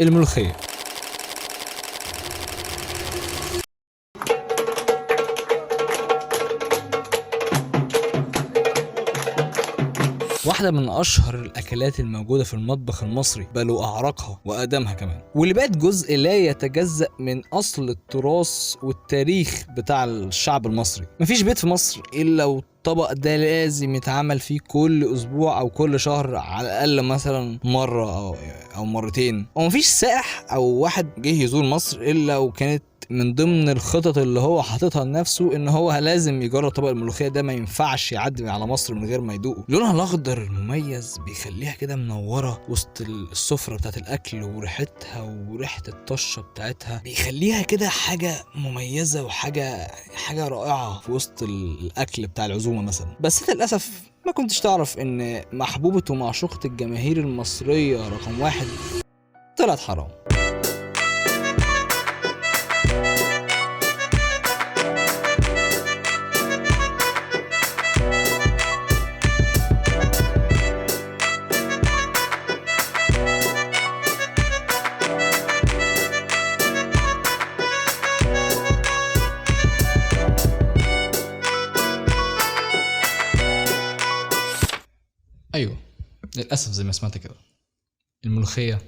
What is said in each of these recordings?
الملوخية. واحدة من أشهر الأكلات الموجودة في المطبخ المصري، بل وأعراقها وأقدمها كمان، واللي بقت جزء لا يتجزأ من أصل التراث والتاريخ بتاع الشعب المصري. مفيش بيت في مصر إلا والطبق ده لازم يتعمل فيه كل أسبوع أو كل شهر على الأقل، مثلا مرة أو مرتين. ومفيش سائح أو واحد جه يزور مصر إلا وكانت من ضمن الخطط اللي هو حاططها لنفسه ان هو لازم يجرب طبق الملوخية ده، ما ينفعش يعدي على مصر من غير ما يدوقه. لونها الاخضر المميز بيخليها كده منورة وسط السفرة بتاعت الاكل، وريحتها وريحه الطشه بتاعتها بيخليها كده حاجة مميزة وحاجه رائعة في وسط الاكل بتاع العزومة مثلا. بس للاسف ما كنتش تعرف ان محبوبه ومعشوقه الجماهير المصرية رقم 1 طلعت حرام. ايوه للاسف زي ما سمعت كده، الملوخية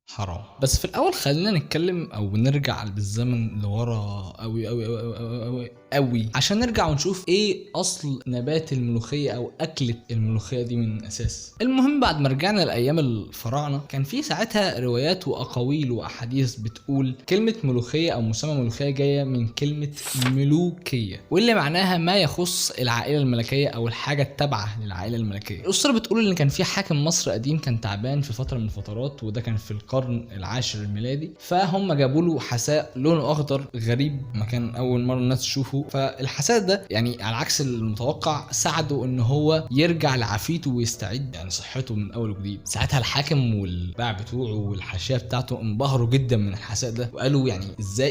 حرام. بس في الاول خلينا نتكلم او نرجع بالزمن لورا قوي قوي قوي قوي قوي قوي عشان نرجع ونشوف ايه اصل نبات الملوخية او اكله الملوخية دي من اساس. المهم بعد ما رجعنا لايام الفراعنة، كان في ساعتها روايات واقاويل واحاديث بتقول كلمة ملوخية او مسمى ملوخية جاية من كلمة ملوكيه، واللي معناها ما يخص العائلة الملكية او الحاجة التابعة للعائلة الملكية. الاسطورة بتقول ان كان في حاكم مصر قديم كان تعبان في فترة من الفترات، وده كان في القرن العاشر الميلادي، فهم جابوا له حساء لونه اخضر غريب ما كان اول مرة الناس تشوفه. فالحساء ده يعني على عكس المتوقع ساعده ان هو يرجع لعافيته ويستعيد يعني صحته من اول وجديد. ساعتها الحاكم والباع بتوعه والحاشيه بتاعته انبهروا جدا من الحساء ده، وقالوا يعني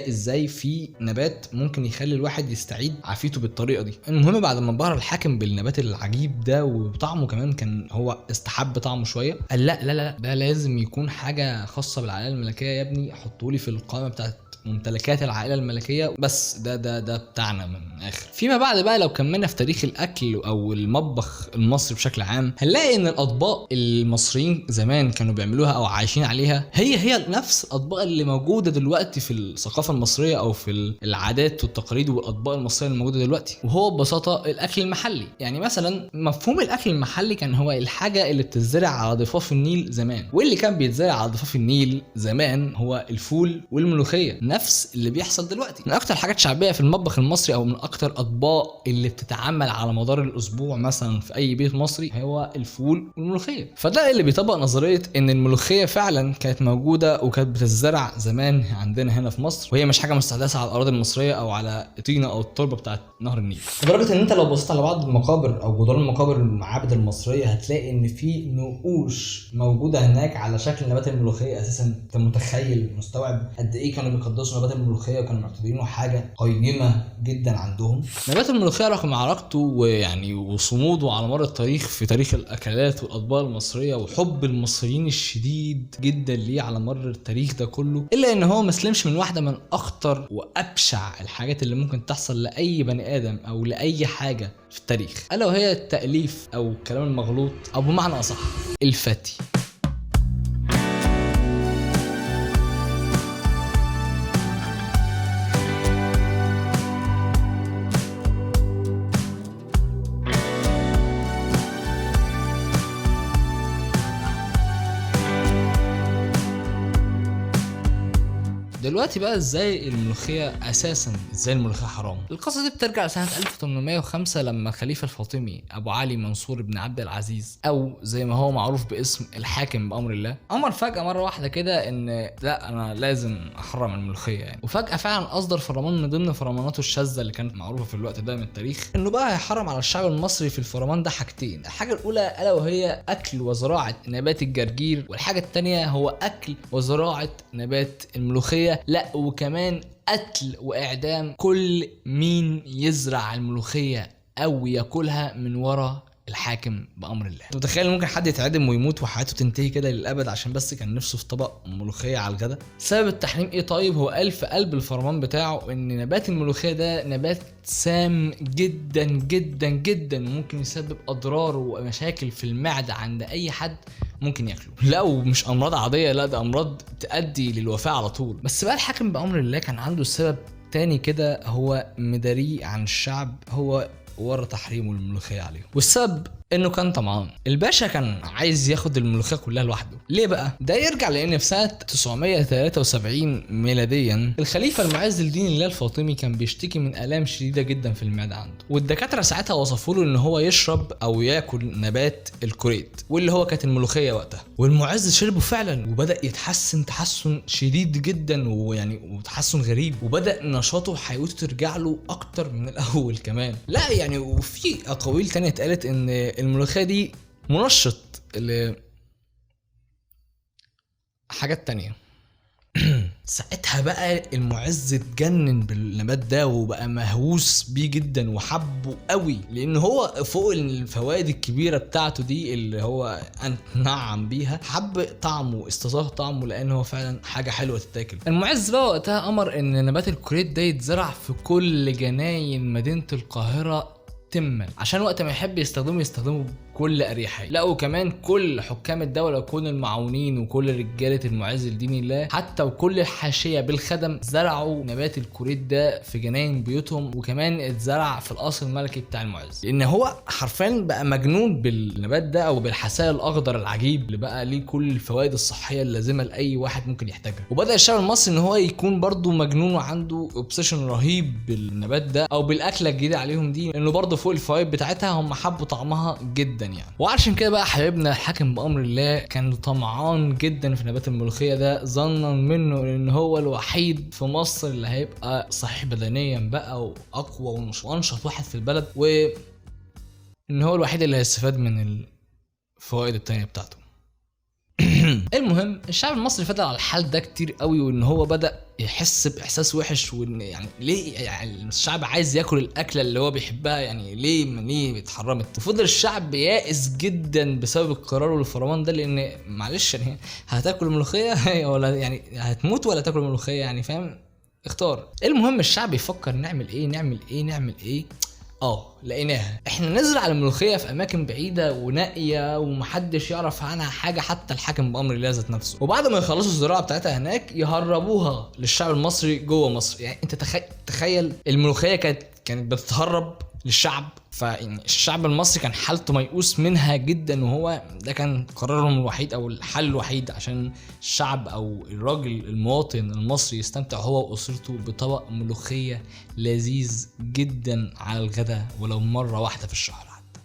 ازاي في نبات ممكن يخلي الواحد يستعيد عافيته بالطريقة دي. المهم بعد ما انبهر الحاكم بالنبات العجيب ده وطعمه كمان كان هو استحب طعمه شوية، قال لا لا لا ده لازم يكون حاجة خاصة بالعائلة الملكية يا ابني، حطولي في القائمة بتاعت ممتلكات العائلة الملكية، بس ده ده ده بتاعنا من الاخر. فيما بعد بقى لو كملنا في تاريخ الاكل او المطبخ المصري بشكل عام، هنلاقي ان الاطباق المصريين زمان كانوا بيعملوها او عايشين عليها هي نفس الاطباق اللي موجودة دلوقتي في الثقافة المصرية او في العادات والتقاليد والاطباق المصرية الموجودة دلوقتي، وهو ببساطة الاكل المحلي. يعني مثلا مفهوم الاكل المحلي كان هو الحاجة اللي بتزرع على ضفاف النيل زمان، واللي كان بيتزرع على ضفاف النيل زمان هو الفول والملوخيه، نفس اللي بيحصل دلوقتي. من اكتر حاجات شعبية في المطبخ المصري او من اكتر اطباق اللي بتتعمل على مدار الاسبوع مثلا في اي بيت مصري هو الفول والملوخيه. فده اللي بيطبق نظرية ان الملوخية فعلا كانت موجودة وكانت بتتزرع زمان عندنا هنا في مصر، وهي مش حاجة مستحدثة على الاراضي المصرية او على الطينه او التربة بتاعه نهر النيل. لدرجة ان انت لو بصيت على بعض المقابر او جدران المقابر المعابد المصرية هتلاقي ان في نقوش موجودة هناك على شكل نبات الملوخية اساسا. انت متخيل مستوعب قد ايه كانوا بيقدسوا نبات الملوخية وكانوا معتبرينه حاجة قيمة جدا عندهم. نبات الملوخية رغم عراقته ويعني وصموده على مر التاريخ في تاريخ الاكلات والاطباق المصرية وحب المصريين الشديد جدا ليه على مر التاريخ ده كله، الا ان هو ما سلمش من واحدة من اخطر وابشع الحاجات اللي ممكن تحصل لاي بني ادم او لاي حاجة في التاريخ، الا وهي التاليف او الكلام المغلوط او بمعنى اصح الفتي. دلوقتي بقى ازاي الملوخية اساسا، ازاي الملوخية حرام؟ القصة دي بترجع لسنه 1805 لما الخليفة الفاطمي ابو علي منصور بن عبد العزيز، او زي ما هو معروف باسم الحاكم بامر الله، امر فجاة مرة واحدة كده ان لا انا لازم احرم الملوخية يعني. وفجاة فعلا اصدر فرمان من ضمن فرماناته الشاذة اللي كانت معروفة في الوقت ده من التاريخ، انه بقى هيحرم على الشعب المصري في الفرمان ده حاجتين. الحاجة الاولى الا وهي اكل وزراعه نبات الجرجير، والحاجة الثانية هو اكل وزراعه نبات الملوخية. لا وكمان قتل واعدام كل مين يزرع الملوخية او ياكلها من ورا الحاكم بامر الله. انت متخيل ممكن حد يتعدم ويموت وحياته تنتهي كده للابد عشان بس كان نفسه في طبق ملوخية على الغدا؟ سبب التحريم ايه؟ طيب هو قال في قلب الفرمان بتاعه ان نبات الملوخية ده نبات سام جدا جدا جدا، وممكن يسبب اضرار ومشاكل في المعدة عند اي حد ممكن ياكله. لا ومش امراض عادية، لا ده امراض تؤدي للوفاه على طول. بس بقى الحاكم بامر الله كان عنده سبب تاني كده هو مداريه عن الشعب، هو ورا تحريمه الملوخية عليهم، والسبب انه كان طمعان. الباشا كان عايز ياخد الملوخية كلها لوحده. ليه بقى؟ ده يرجع لان في سنة 973 ميلاديا الخليفة المعز لدين الله الفاطمي كان بيشتكي من الام شديدة جدا في المعدة عنده، والدكاتره ساعتها وصفوا له ان هو يشرب او ياكل نبات الكوريت واللي هو كانت الملوخية وقتها، والمعز شربه فعلا وبدا يتحسن تحسن شديد جدا، ويعني وتحسن غريب، وبدا نشاطه وحيوته ترجع له اكتر من الاول كمان. لا يعني وفي اقاويل تانية اتقالت ان الملوخية دي منشط لحاجات تانية. ساعتها بقى المعز اتجنن بالنبات ده وبقى مهووس بيه جدا وحبه قوي، لان هو فوق الفوائد الكبيرة بتاعته دي اللي هو انعم بيها، حب طعمه، استصاغ طعمه، لان هو فعلا حاجة حلوة تتاكل. المعز بقى وقتها امر ان نبات الكوريت ده يتزرع في كل جناين مدينة القاهرة تما، عشان وقت ما يحب يستخدمه بكل اريحية. لا وكمان كل حكام الدولة وكل المعاونين وكل رجاله المعز لدين الله حتى وكل الحاشية بالخدم زرعوا نبات الكوريت ده في جناين بيوتهم، وكمان اتزرع في القصر الملكي بتاع المعز، لان هو حرفيا بقى مجنون بالنبات ده او بالحساء الاخضر العجيب اللي بقى ليه كل الفوائد الصحية اللازمة لاي واحد ممكن يحتاجها. وبدا الشعب المصري ان هو يكون برده مجنون وعنده obsession رهيب بالنبات ده او بالاكله الجديدة عليهم دي، لانه برده فوق الفوائد بتاعتها هم حبوا طعمها جدا يعني. وعشان كده بقى حبيبنا الحاكم بامر الله كان طمعان جدا في نبات الملوخية ده، ظنا منه ان هو الوحيد في مصر اللي هيبقى صحيح بدنيا بقى واقوى وانشط واحد في البلد، وان هو الوحيد اللي هيستفاد من الفوائد التانية بتاعته. المهم الشعب المصري فضل على الحال ده كتير قوي، وان هو بدأ يحس باحساس وحش، وان يعني ليه يعني الشعب عايز ياكل الاكلة اللي هو بيحبها، يعني ليه اتحرمت. وفضل الشعب يائس جدا بسبب القرار والفرمان ده، لان معلش يعني هتاكل ملوخية ولا يعني هتموت ولا تاكل ملوخية، يعني فاهم، اختار. المهم الشعب يفكر نعمل ايه نعمل ايه نعمل ايه. لقيناها، احنا نزرع الملوخية في اماكن بعيدة ونائيه ومحدش يعرف عنها حاجة حتى الحاكم بامر الله ذات نفسه، وبعد ما يخلصوا الزراعة بتاعتها هناك يهربوها للشعب المصري جوه مصر. يعني انت تخيل الملوخية كانت بتتهرب للشعب، فالشعب المصري كان حالته ميؤوس منها جدا، وهو ده كان قرارهم الوحيد او الحل الوحيد عشان الشعب او الراجل المواطن المصري يستمتع هو واسرته بطبق ملوخية لذيذ جدا على الغداء ولو مرة واحدة في الشهر حتى.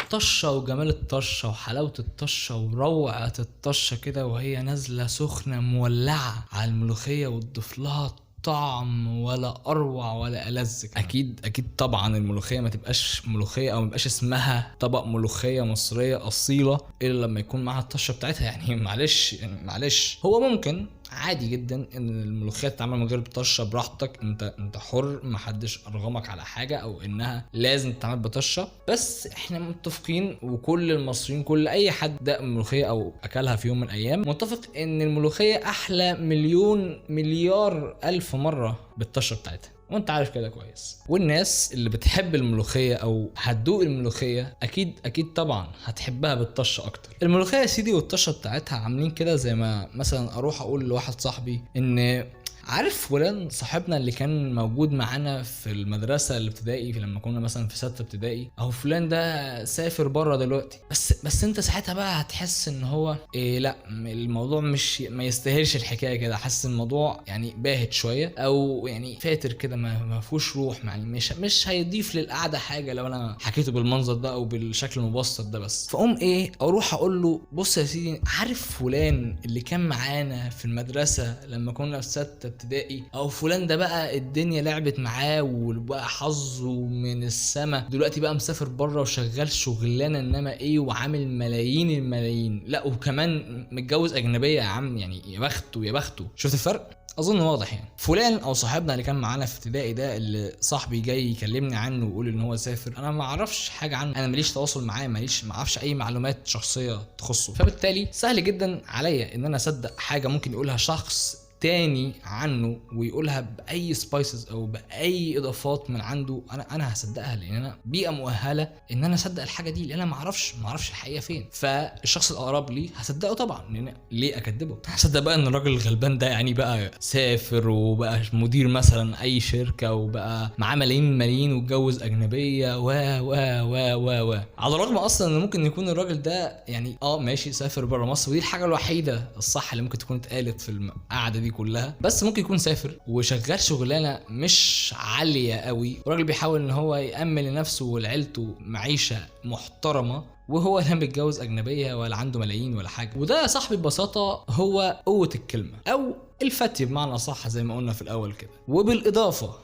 الطشه وجمال الطشه وحلاوة الطشه وروعه الطشه كده وهي نازله سخنة مولعه على الملوخية وتضيف لها طعم ولا اروع ولا ألذ. اكيد اكيد طبعا الملوخية ما تبقاش ملوخية او ما يبقاش اسمها طبق ملوخية مصرية اصيلة الا لما يكون معاها الطشه بتاعتها، يعني معلش يعني معلش. هو ممكن عادي جدا ان الملوخية تتعمل من غير طشه براحتك، انت حر، محدش ارغمك على حاجة او انها لازم تتعمل بطشه، بس احنا متفقين وكل المصريين كل اي حد داق ملوخية او اكلها في يوم من الايام متفق ان الملوخية احلى مليون مليار الف مرة بالطشه بتاعتها، وانت عارف كده كويس. والناس اللي بتحب الملوخية او هتدوق الملوخية اكيد اكيد طبعا هتحبها بالطشه اكتر. الملوخية يا سيدي والطشه بتاعتها عاملين كده زي ما مثلا اروح اقول لواحد صاحبي ان عارف فلان صاحبنا اللي كان موجود معانا في المدرسة الابتدائي في لما كنا مثلا في 6 ابتدائي، اهو فلان ده سافر بره دلوقتي، بس انت ساعتها بقى هتحس ان هو إيه، لا الموضوع مش ما يستاهلش الحكاية كده، حاسس الموضوع يعني باهت شوية او يعني فاتر كده، ما فيهوش روح، يعني مش هيضيف للقعده حاجة لو انا حكيته بالمنظر ده او بالشكل المبسط ده بس. فاقوم ايه اروح اقول له بص يا سيدي، عارف فلان اللي كان معانا في المدرسة لما كنا في 6 ابتدائي، او فلان ده بقى الدنيا لعبت معاه وبقى حظه من السما، دلوقتي بقى مسافر بره وشغال شغلانة انما ايه وعامل ملايين الملايين، لا وكمان متجوز اجنبية يا عم، يعني يا بخته يا بخته. شفت الفرق؟ اظن واضح يعني. فلان او صاحبنا اللي كان معانا في ابتدائي ده اللي صاحبي جاي يكلمني عنه ويقول ان هو سافر، انا ما اعرفش حاجة عنه، انا ماليش تواصل معاه، ما اعرفش اي معلومات شخصية تخصه، فبالتالي سهل جدا عليا ان انا اصدق حاجة ممكن يقولها شخص تاني عنه ويقولها باي spices او باي اضافات من عنده، انا هصدقها لان انا بيئة مؤهلة ان انا اصدق الحاجة دي، لان انا ما اعرفش الحقيقة فين. فالشخص الاقرب لي هصدقه طبعا، لان ليه اكدبه؟ هصدق بقى ان الراجل الغلبان ده يعني بقى سافر وبقى مدير مثلا اي شركة وبقى معاه ملايين ملايين واتجوز اجنبية و و و و و على الرغم اصلا ان ممكن يكون الراجل ده يعني ماشي سافر بره مصر، ودي الحاجة الوحيدة الصح اللي ممكن تكون اتقالت في القعدة دي كلها، بس ممكن يكون سافر وشغال شغلانة مش عالية قوي، والراجل بيحاول ان هو يامن لنفسه ولعيلته معيشة محترمه، وهو لا متجوز اجنبية ولا عنده ملايين ولا حاجة. وده يا صاحبي ببساطة هو قوة الكلمة او الفتي بمعنى صح زي ما قلنا في الاول كده، وبالاضافة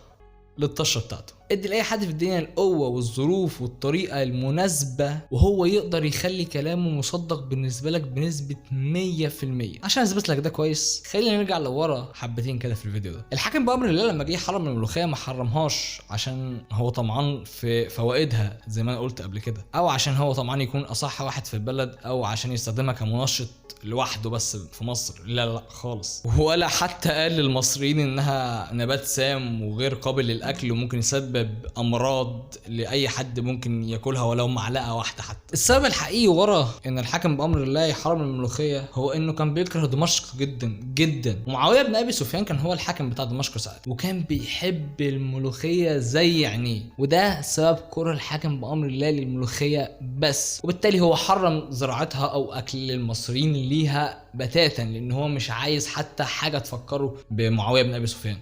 للطشه بتاعته. ادي لاي حد في الدنيا القوة والظروف والطريقة المناسبة وهو يقدر يخلي كلامه مصدق بالنسبة لك بنسبة 100%. عشان اثبت لك ده كويس خلينا نرجع لورا حبتين كده في الفيديو ده. الحاكم بامر الله لما جه يحرم الملوخية ما حرمهاش عشان هو طمعان في فوائدها زي ما انا قلت قبل كده، او عشان هو طمعان يكون اصح واحد في البلد، او عشان يستخدمها كمنشط لوحده بس في مصر، لا لا خالص. ولا حتى قال للمصريين انها نبات سام وغير قابل للاكل وممكن يسبب امراض لاي حد ممكن ياكلها ولو معلقه واحدة حتى. السبب الحقيقي ورا ان الحاكم بامر الله يحرم الملوخية هو انه كان بيكره دمشق جدا جدا، ومعاوية بن ابي سفيان كان هو الحاكم بتاع دمشق ساعتها، وكان بيحب الملوخية زي عينيه، وده سبب كره الحاكم بامر الله للملوخيه بس، وبالتالي هو حرم زراعتها او اكل المصريين ليها بتاتا، لان هو مش عايز حتى حاجة تفكره بمعاويه بن ابي سفيان،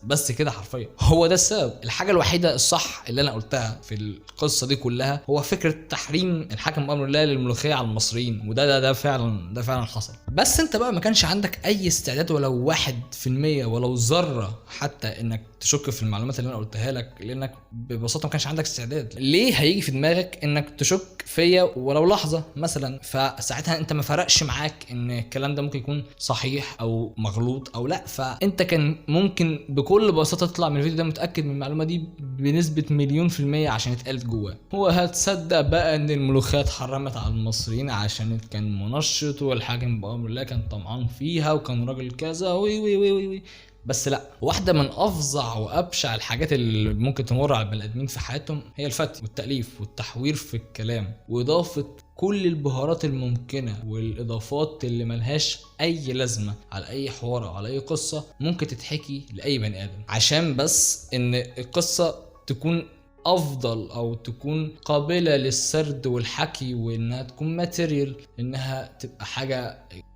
بس كده حرفيا هو ده السبب. الحاجة الوحيدة الصح اللي انا قلتها في القصة دي كلها هو فكرة تحريم الحاكم بامر الله للملوخيه على المصريين، وده ده ده فعلا ده فعلا حصل. بس انت بقى ما كانش عندك اي استعداد ولو 1% ولو ذره حتى انك تشك في المعلومات اللي انا قلتها لك، لانك ببساطة ما كانش عندك استعداد. ليه هيجي في دماغك انك تشك فيا ولو لحظة مثلا؟ فساعتها انت ما فرقش معاك ان الكلام ده ممكن يكون صحيح او مغلوط او لا، فانت كان ممكن بكل بساطة تطلع من الفيديو ده متاكد من المعلومة دي بنسبة 1,000,000% عشان اتقالت جواه. هو هتصدق بقى ان الملوخية اتحرمت على المصريين عشان كان منشط والحاكم بامر الله كان طمعان فيها وكان راجل كذا وي وي وي وي؟ بس لا، واحدة من افظع وابشع الحاجات اللي ممكن تمر على البني ادمين في حياتهم هي الفتي والتاليف والتحوير في الكلام واضافه كل البهارات الممكنة والاضافات اللي ملهاش اي لازمه على اي حوار او على اي قصة ممكن تتحكي لاي بني ادم، عشان بس ان القصة تكون افضل او تكون قابله للسرد والحكي، وانها تكون material، انها تبقى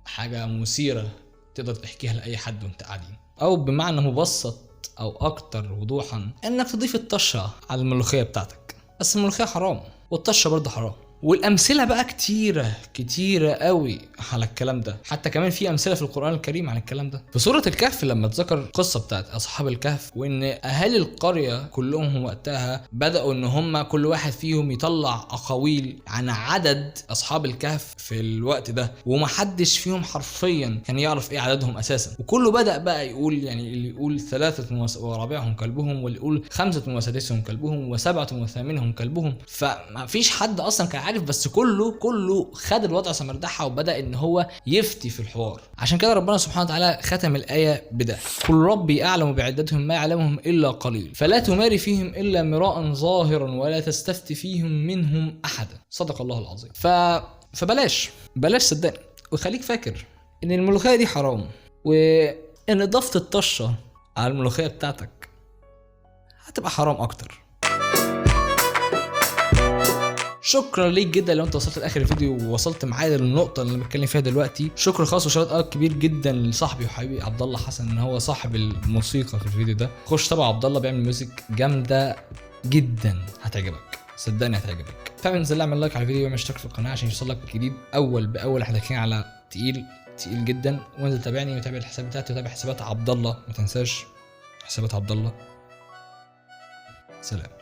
حاجة مثيرة تقدر تحكيها لاي حد وانت قاعدين. او بمعنى مبسط او اكتر وضوحا، انك تضيف الطشه على الملوخية بتاعتك. بس الملوخية حرام والطشه برضه حرام، والامثلة بقى كتيرة كتيرة قوي على الكلام ده. حتى كمان في امثلة في القران الكريم عن الكلام ده. في سورة الكهف لما اتذكر القصة بتاعت اصحاب الكهف، وان اهالي القرية كلهم وقتها بداوا ان هم كل واحد فيهم يطلع اقاويل عن عدد اصحاب الكهف في الوقت ده، ومحدش فيهم حرفيا كان يعرف ايه عددهم اساسا، وكله بدا بقى يقول، يعني اللي يقول 3 ورابعهم كلبهم، واللي يقول 5 وسادسهم كلبهم، و7 وثامنهم كلبهم. فما فيش حد اصلا كان عارف، بس كله خد الوضع سمردحه وبدا ان هو يفتي في الحوار. عشان كده ربنا سبحانه وتعالى ختم الايه بده: قل ربي اعلم بعدتهم ما يعلمهم الا قليل فلا تماري فيهم الا مراء ظاهرا ولا تستفت فيهم منهم احدا. صدق الله العظيم. فبلاش بلاش صدقني، وخليك فاكر ان الملوخية دي حرام، وان اضافه الطشه على الملوخية بتاعتك هتبقى حرام اكتر. شكرا ليك جدا لو انت وصلت لاخر الفيديو ووصلت معايا للنقطة اللي انا بتكلم فيها دلوقتي. شكر خاص و shout out كبير جدا لصاحبي وحبيبي عبد الله حسن، ان هو صاحب الموسيقى في الفيديو ده. خش تابع عبد الله، بيعمل music جامدة جدا هتعجبك، صدقني هتعجبك. فانزل اعمل like على الفيديو واعمل اشتراك في القناة عشان يوصلك الجديد اول باول. احنا داخلين على تقيل تقيل جدا. وانزل تابعني وتابع الحساب بتاعتي وتابع حسابات عبد الله، ما تنساش حسابات عبد الله. سلام.